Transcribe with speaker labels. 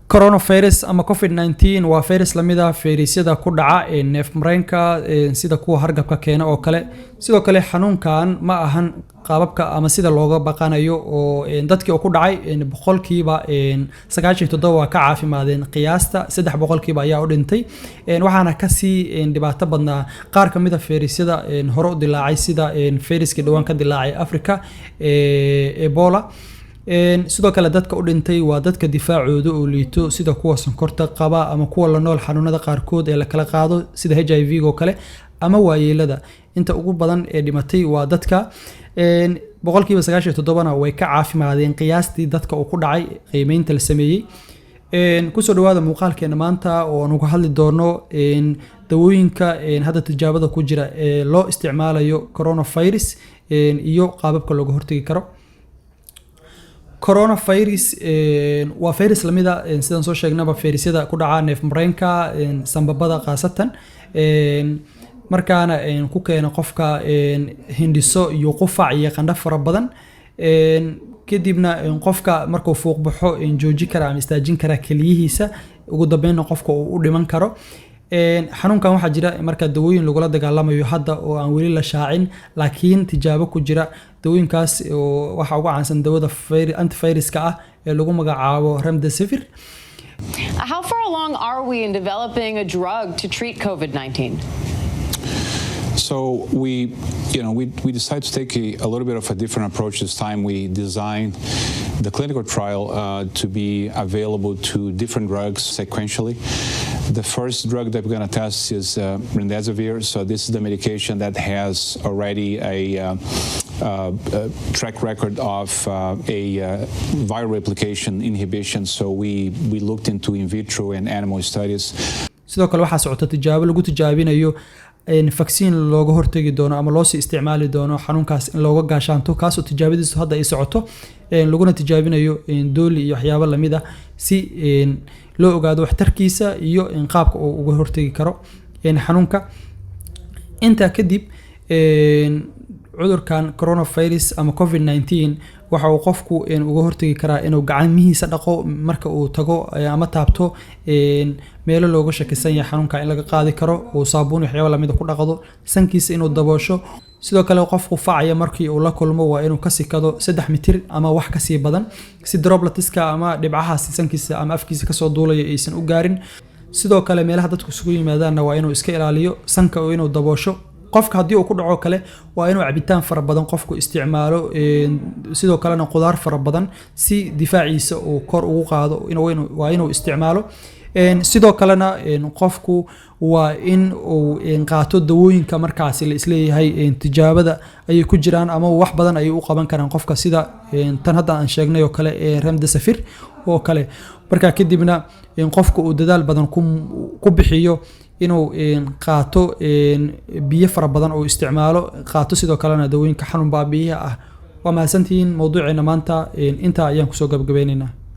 Speaker 1: Coronavirus ama COVID-19 waa virus lamid ah fayrasyada ku dhaca ee neef mareenka, sida kuwa hargabka keena oo kale. Sidoo kale xanuunkan ma ahan qaababka ama sida looga baqanayo, oo dadkii oo ku dhacay 97% waa ka caafimaadeen, qiyaasta 3% ayaa u dhintay. Waxaana kasii dhibaato badnaa qaar ka mid a fayrasyada hore u dilaacay, sida fayraskii dhowaan ka dilaacay Africa, Ebola. Sidoo kale dadka u dhintay waa dadka difaacooda oo liito, sida kuwa sonkorta qaba ama kuwa la nool xanuunada qaarkood ee la kala qaado, sida HIV oo kale, ama waayeelada. Inta ugu badan ee dhimatay waa dadka. 97%na way ka caafimaadeen qiyaastii dadka uu ku dhacay qiimeynta la sameeyey. Kusoo dhawaada muuqaalkeena maanta oo aan uga hadli doono dawooyinka hadda tijaabada ku jira ee loo isticmaalayo coronavirus iyo qaababka looga hortegi karo. Coronavirus waa virus lamida, sidaan soo sheegnaba, fayrasyada ku dhaca neef mareenka, sambabada khaasatan, markaana ku keena qofka hindhiso iyo qufac iyo qandho fara badan. Kadibna qofka markuu fuuq baxo jooji kara ama istaajin kara keliyihiisa, ugu dambeynna qofka uu u dhiman karo. Xanuunkan waxaa jira marka dawooyin lagula dagaalamayo hadda oo aan weli la shaacin, laakiin tijaabo ku jira. Dawooyinkaas oo waxaa ugu caansan dawada antiviruska ah ee lagu magacaabo remdesivir.
Speaker 2: How far along are we in developing a drug to treat COVID-19?
Speaker 3: So we decided to take a little bit of a different approach this time. We designed the clinical trial to be available to different drugs sequentially. The first drug that we're going to test is remdesivir. So this is the medication that has already a track record of a viral replication inhibition. So we looked into in vitro and animal studies.
Speaker 1: Sidoo kale waxaa socota tijaabo lagu tijaabinayo vaccine looga hortegi doono ama loosii isticmaali doono xanuunkaas in looga gaashaanto, kaasoo tijaabadiisu hadda ay socoto, laguna tijaabinayo dooli iyo waxyaabo lamid ah, si loo ogaado waxtarkiisa iyo qaabka uu uga hortegi karo xanuunka. Intaa kadib, cudurkan coronavirus ama COVID-19 waxa uu qofku uga hortegi karaa inuu gacmihiisa dhaqo marka uu tago ama taabto meelo looga shakisan yahay xanuunka in laga qaadi karo, uu saabuun waxyaabo lamida ku dhaqdo, sankiisa inuu daboosho. Sidoo kale qof qufacaya markii uu la kulmo waa inuu ka sikado 3 mitir ama wax kasii badan, si dropletska ama dhibcahaasi sankiisa ama afkiisa kasoo duulaya aysan u gaarin. Sidoo kale meelaha dadku isugu yimaadaanna waa inuu iska ilaaliyo, sanka inuu daboosho. Qofka haddii uu ku dhaco kale waa inuu cabitaan fara badan qofku isticmaalo, sidoo kalena qudaar fara badan si difaaciisa uu kor ugu qaado waa inuu isticmaalo. Sidoo kalena qofku waa in uu qaato dawooyinka markaasi la isleeyahay tijaabada ayay ku jiraan ama wax badan ayay u qaban karaan qofka, sida tan hadda aan sheegnay oo kale ee remdesivir oo kale. Markaa kadibna qofku uu dadaal badan ku bixiyo inuu qaato biyo fara badan oo isticmaalo, qaato sidoo kalena dawooyinka xanuun baabi'iyaha ah. Waa mahadsantihiin. Mowduuceena maanta intaa ayaan kusoo gabagabeyneynaa.